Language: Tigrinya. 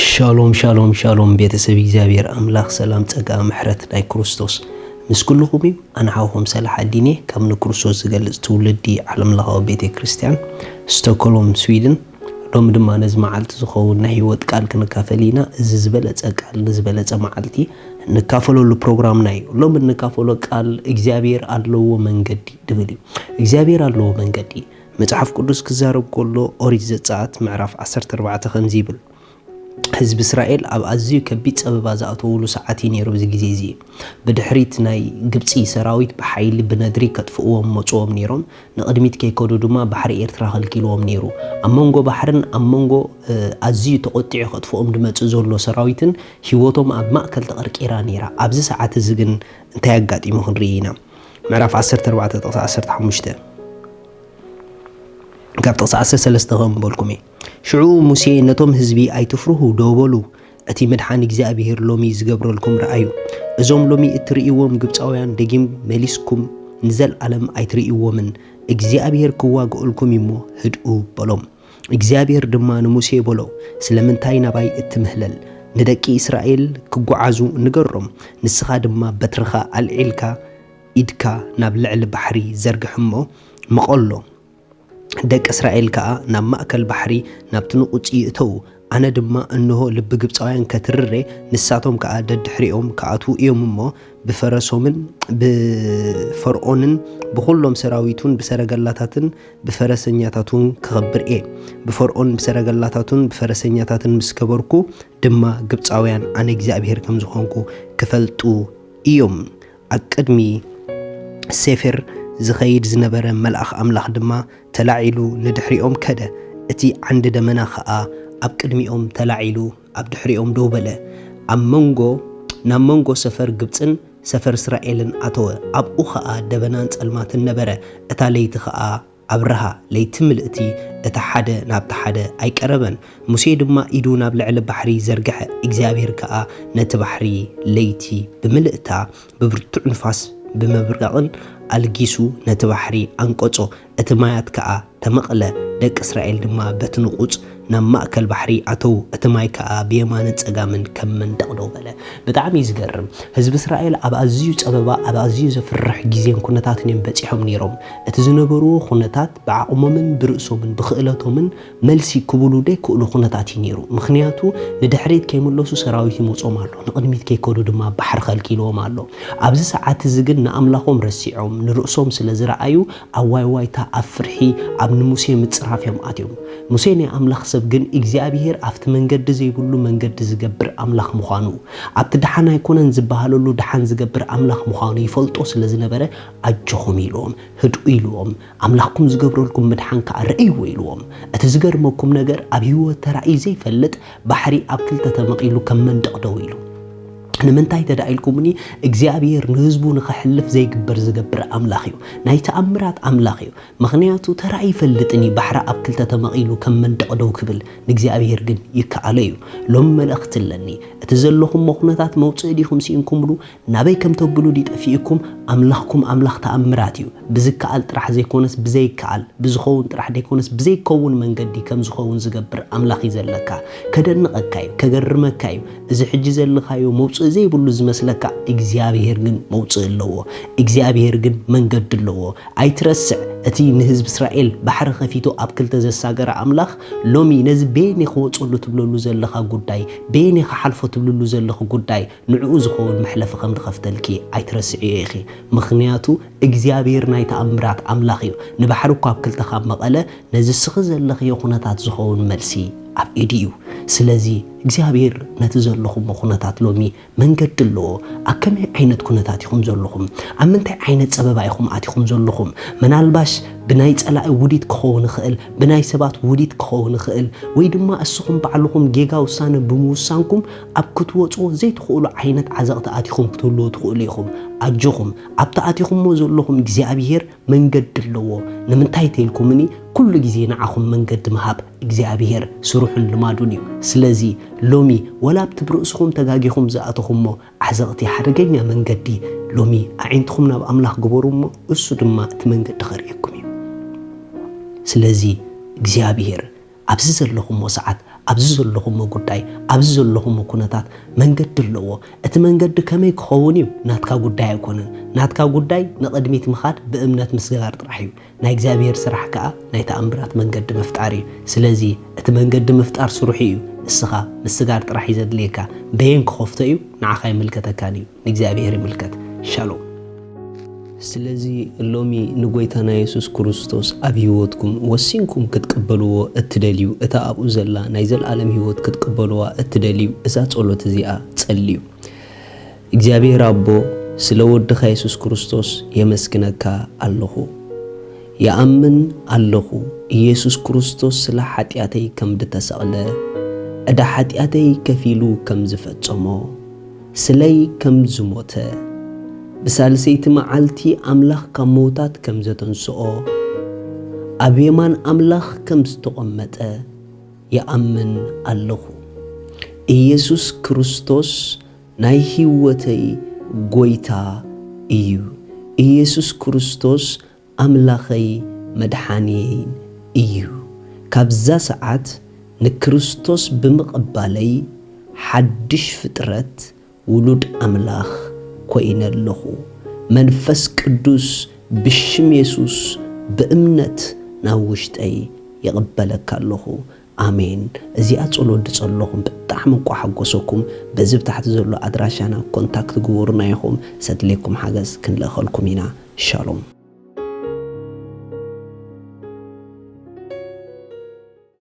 ሻሎም ሻሎም ሻሎም፣ ቤተሰብ እግዚኣብሔር ኣምላኽ፣ ሰላም ጸጋ ምሕረት ናይ ክርስቶስ ምስ ኩልኹም እዩ። ኣነ ሓውኹም ሰላሕ ኣዲኔ ካብ ንክርስቶስ ዝገልጽ ትውልዲ ዓለም ለኻዊ ቤተ ክርስቲያን፣ ስቶክሆልም ስዊድን። ሎሚ ድማ ነዚ መዓልቲ ዝኸውን ናይ ህይወት ቃል ክንካፈል ኢና። እዚ ዝበለጸ ቃል ንዝበለጸ መዓልቲ እንካፈለሉ ፕሮግራምና እዩ። ሎሚ እንካፈሎ ቃል እግዚኣብሔር ኣለዎ መንገዲ ድብል እዩ። እግዚኣብሔር ኣለዎ መንገዲ። መጽሓፍ ቅዱስ ክዛረብ ከሎ፣ ኦሪት ዘጸኣት ምዕራፍ ዓሰርተ ኣርባዕተ ከምዚ ይብል፣ ህዝቢ እስራኤል ኣብ ኣዝዩ ከቢድ ጸበባ ዝኣተውሉ ሰዓት እዩ ነይሩ። እዚ ግዜ እዚ ብድሕሪት ናይ ግብጺ ሰራዊት ብሓይሊ ብነድሪ ከጥፍእዎም መጽዎም ነይሮም። ንቕድሚት ከይከዱ ድማ ባሕሪ ኤርትራ ከልኪልዎም ነይሩ። ኣብ መንጎ ባሕርን ኣብ መንጎ ኣዝዩ ተቖጢዑ ከጥፍኦም ዝመጽእ ዘሎ ሰራዊትን ህይወቶም ኣብ ማእከል ተቐርቂራ ነይራ። ኣብዚ ሰዓት እዚ ግን እንታይ ኣጋጢሙ ክንርኢ ኢና። ምዕራፍ ዓሰርተ ኣርባዕተ ጥቕሲ ዓሰርተ ሓሙሽተ፣ ካብ ጥቕሲ ዓሰርተ ሰለስተ ከም በልኩም እየ። ሽዑ ሙሴ ነቶም ህዝቢ፣ ኣይትፍርሁ፣ ደው በሉ፣ እቲ ምድሓን እግዚኣብሄር ሎሚ ዝገብረልኩም ረኣዩ። እዞም ሎሚ እትርእይዎም ግብጻውያን ደጊም መሊስኩም ንዘልኣለም ኣይትርእይዎምን። እግዚኣብሄር ክዋግኦልኩም እዩ እሞ ህድኡ በሎም። እግዚኣብሄር ድማ ንሙሴ በሎ፣ ስለምንታይ ናባይ እትምህለል? ንደቂ እስራኤል ክጓዓዙ ንገሮም፣ ንስኻ ድማ በትርኻ ኣልዒልካ ኢድካ ናብ ልዕሊ ባሕሪ ዘርግሕ እሞ ምቐሎ። ደቂ እስራኤል ከኣ ናብ ማእከል ባሕሪ ናብቲ ንቑጽ ይእተዉ። ኣነ ድማ እንሆ ልቢ ግብጻውያን ከትርር እየ፣ ንሳቶም ከኣ ደድሕሪኦም ክኣትዉ እዮም እሞ ብፈረሶምን ብፈርኦንን ብኹሎም ሰራዊቱን ብሰረገላታትን ብፈረሰኛታቱን ክኸብር እየ። ብፈርኦን ብሰረገላታቱን ብፈረሰኛታትን ምስ ከበርኩ ድማ ግብጻውያን ኣነ እግዚኣብሄር ከም ዝኾንኩ ክፈልጡ እዮም። ኣብ ቅድሚ ሴፌር ዝኸይድ ዝነበረ መልኣኽ ኣምላኽ ድማ ተላዒሉ ንድሕሪኦም ከደ። እቲ ዓንዲ ደመና ኸኣ ኣብ ቅድሚኦም ተላዒሉ ኣብ ድሕሪኦም ደው በለ። ኣብ መንጎ፣ ናብ መንጎ ሰፈር ግብጽን ሰፈር እስራኤልን ኣተወ። ኣብኡ ኸኣ ደበናን ጸልማትን ነበረ። እታ ለይቲ ኸኣ ኣብርሃ፣ ለይቲ ምልእቲ እቲ ሓደ ናብቲ ሓደ ኣይቀረበን። ሙሴ ድማ ኢዱ ናብ ልዕሊ ባሕሪ ዘርግሐ፣ እግዚኣብሄር ከኣ ነቲ ባሕሪ ለይቲ ብምልእታ ብብርቱዕ ንፋስ ብመብረቕን ኣልጊሱ ነቲ ባሕሪ ኣንቀጾ፣ እቲ ማያት ከኣ ተመቕለ። ደቂ እስራኤል ድማ በቲ ንቑጽ ናብ ማእከል ባሕሪ ኣተዉ፣ እቲ ማይ ከኣ ብየማንን ጸጋምን ከም መንደቕ ደው በለ። ብጣዕሚ እዩ ዝገርም። ህዝቢ እስራኤል ኣብ ኣዝዩ ጸበባ፣ ኣብ ኣዝዩ ዘፍርሕ ግዜን ኩነታትን እዮም በጺሖም ነይሮም። እቲ ዝነበርዎ ኩነታት ብዓቕሞምን ብርእሶምን ብኽእለቶምን መልሲ ክብሉ ዘይክእሉ ኩነታት እዩ ነይሩ። ምኽንያቱ ንድሕሪት ከይምለሱ ሰራዊት ይመጾም ኣሎ፣ ንቕድሚት ከይከዱ ድማ ባሕሪ ከልኪልዎም ኣሎ። ኣብዚ ሰዓት እዚ ግን ንኣምላኾም ረሲዖም ንርእሶም ስለ ዝረኣዩ ኣብ ዋይዋይታ፣ ኣብ ፍርሒ፣ ኣብ ንሙሴ ምጽራፍ እዮም ኣትዮም። ሙሴ ናይ ኣምላኽ ሰብ ግን እግዚኣብሄር ኣብቲ መንገዲ ዘይብሉ መንገዲ ዝገብር ኣምላኽ ምዃኑ፣ ኣብቲ ደሓን ኣይኮነን ዝበሃለሉ ደሓን ዝገብር ኣምላኽ ምዃኑ ይፈልጦ ስለ ዝነበረ ኣጆኹም ኢልዎም፣ ህድኡ ኢልዎም፣ ኣምላኽኩም ዝገብረልኩም ምድሓን ከኣ ርእይዎ ኢልዎም። እቲ ዝገርመኩም ነገር ኣብ ህይወት ተራእዩ ዘይፈልጥ ባሕሪ ኣብ ክልተ ተመቒሉ ከም መንደቕ ደው ኢሉ። ንምንታይ ተዳኢልኩምኒ እግዚኣብሔር ንህዝቡ ንኸሕልፍ ዘይግበር ዝገብር ኣምላኽ እዩ። ናይ ተኣምራት ኣምላኽ እዩ። ምኽንያቱ ተራእዩ ይፈልጥን እዩ ባሕሪ ኣብ ክልተ ተመቒሉ ከም መንደቕ ደው ክብል ንእግዚኣብሔር ግን ይከኣሎ እዩ። ሎም መልእኽቲ ኣለኒ። እቲ ዘለኹሞ ኩነታት መውፅኢ ዲኹም ስኢንኩምሉ ናበይ ከም ተብሉ ድዩ ጠፊእኩም? ኣምላኽኩም ኣምላኽ ተኣምራት እዩ። ብዝከኣል ጥራሕ ዘይኮነስ ብዘይከኣል፣ ብዝኸውን ጥራሕ ዘይኮነስ ብዘይከውን መንገዲ ከም ዝኸውን ዝገብር ኣምላኽ እዩ ዘለካ። ከደንቐካ እዩ፣ ከገርመካ እዩ። እዚ ሕጂ ዘለኻዮ መውፅኢ ዘይብሉ ዝመስለካ እግዚኣብሔር ግን መውፅኢ ኣለዎ። እግዚኣብሔር ግን መንገዲ ኣለዎ። ኣይትረስዕ፣ እቲ ንህዝቢ እስራኤል ባሕሪ ከፊቱ ኣብ ክልተ ዘሳገረ ኣምላኽ ሎሚ ነዚ በየነይ ክወፀሉ ትብለሉ ዘለኻ ጉዳይ፣ በየነይ ክሓልፎ ትብልሉ ዘለኹ ጉዳይ ንዕኡ ዝኸውን መሕለፊ ከም ዝኸፍተልኪ ኣይትረስዕዮ ኢኺ። ምኽንያቱ እግዚኣብሔር ናይ ተኣምራት ኣምላኽ እዩ። ንባሕሪ እኳ ኣብ ክልተ ካብ መቐለ ነዚ ስኺ ዘለኽዮ ኩነታት ዝኸውን መልሲ ኣብ ኢዱ እዩ። ስለዚ እግዚኣብሔር ነቲ ዘለኹሞ ኩነታት ሎሚ መንገዲ ኣለዎ። ኣብ ከመይ ዓይነት ኩነታት ኢኹም ዘለኹም? ኣብ ምንታይ ዓይነት ጸበባ ኢኹም ኣቲኹም ዘለኹም? ምናልባሽ ብናይ ጸላኢ ውዲት ክኸውን ይኽእል፣ ብናይ ሰባት ውዲት ክኸውን ይኽእል፣ ወይ ድማ እስኹም ባዕልኹም ጌጋ ውሳነ ብምውሳንኩም ኣብ ክትወጽዎ ዘይትኽእሉ ዓይነት ዓዘቕቲ ኣቲኹም ክትህልዉ ትኽእሉ ኢኹም። ኣጆኹም፣ ኣብቲ ኣቲኹሞ ዘለኹም እግዚኣብሔር መንገዲ ኣለዎ። ንምንታይ ተልኩምኒ? ኩሉ ግዜ ንዓኹም መንገዲ ምሃብ እግዚኣብሔር ስርሑን ልማዱን እዩ። ስለዚ ሎሚ ወላ ኣብቲ ብርእስኹም ተጋጊኹም ዝኣተኹሞ ዓዘቕቲ ሓደገኛ መንገዲ ሎሚ ኣዒንትኹም ናብ ኣምላኽ ግበሩ እሞ እሱ ድማ እቲ መንገዲ ከርእየኩም እዩ። ስለዚ እግዚኣብሔር ኣብዚ ዘለኹሞ ሰዓት ኣብዚ ዘለኹሞ ጉዳይ፣ ኣብዚ ዘለኹሞ ኩነታት መንገዲ ኣለዎ። እቲ መንገዲ ከመይ ክኸውን እዩ ናትካ ጉዳይ ኣይኮነን። ናትካ ጉዳይ ንቕድሚት ምኻድ ብእምነት ምስግጋር ጥራሕ እዩ። ናይ እግዚኣብሔር ስራሕ ከኣ ናይ ተኣምራት መንገዲ ምፍጣር እዩ። ስለዚ እቲ መንገዲ ምፍጣር ስርሑ እዩ። እስኻ ምስጋር ጥራሕ እዩ ዘድልየካ። በየን ክኸፍቶ እዩ ንዓኻ ኣይምልከተካን እዩ፣ ንእግዚኣብሔር ይምልከት። ሻሎም። ስለዚ ሎሚ ንጎይታና የሱስ ክርስቶስ ኣብ ህይወትኩም ወሲንኩም ክትቅበልዎ እትደልዩ፣ እታ ኣብኡ ዘላ ናይ ዘለኣለም ህይወት ክትቅበልዋ እትደልዩ፣ እዛ ጸሎት እዚኣ ጸልዩ። እግዚኣብሔር ኣቦ፣ ስለ ወድኻ የሱስ ክርስቶስ የመስግነካ ኣለኹ። ይኣምን ኣለኹ፣ ኢየሱስ ክርስቶስ ስለ ሓጢኣተይ ከም ድተሰቕለ፣ ዕዳ ሓጢኣተይ ከፊሉ ከም ዝፈጸሞ፣ ስለይ ከም ዝሞተ፣ ብሳልሰይቲ መዓልቲ ኣምላኽ ካብ ምዉታት ከም ዘተንስኦ፣ ኣብ የማን ኣምላኽ ከም ዝተቐመጠ ይኣምን ኣለኹ። ኢየሱስ ክርስቶስ ናይ ህይወተይ ጎይታ እዩ። ኢየሱስ ክርስቶስ ኣምላኸይ መድሓንየይን እዩ። ካብዛ ሰዓት ንክርስቶስ ብምቕባለይ ሓድሽ ፍጥረት ውሉድ ኣምላኽ ኮይነ ኣለኹ። መንፈስ ቅዱስ ብሽም የሱስ ብእምነት ናብ ውሽጠይ ይቕበለካ ኣለኹ። ኣሜን። እዚኣ ጸሎት ድጸለኹም ብጣዕሚ እኳ ሓጎሰኩም። በዚ ብታሕቲ ዘሎ ኣድራሻና ኮንታክት ግበሩና ኢኹም። ሰድሌኩም ሓገዝ ክንልእኸልኩም ኢና። ሻሎም።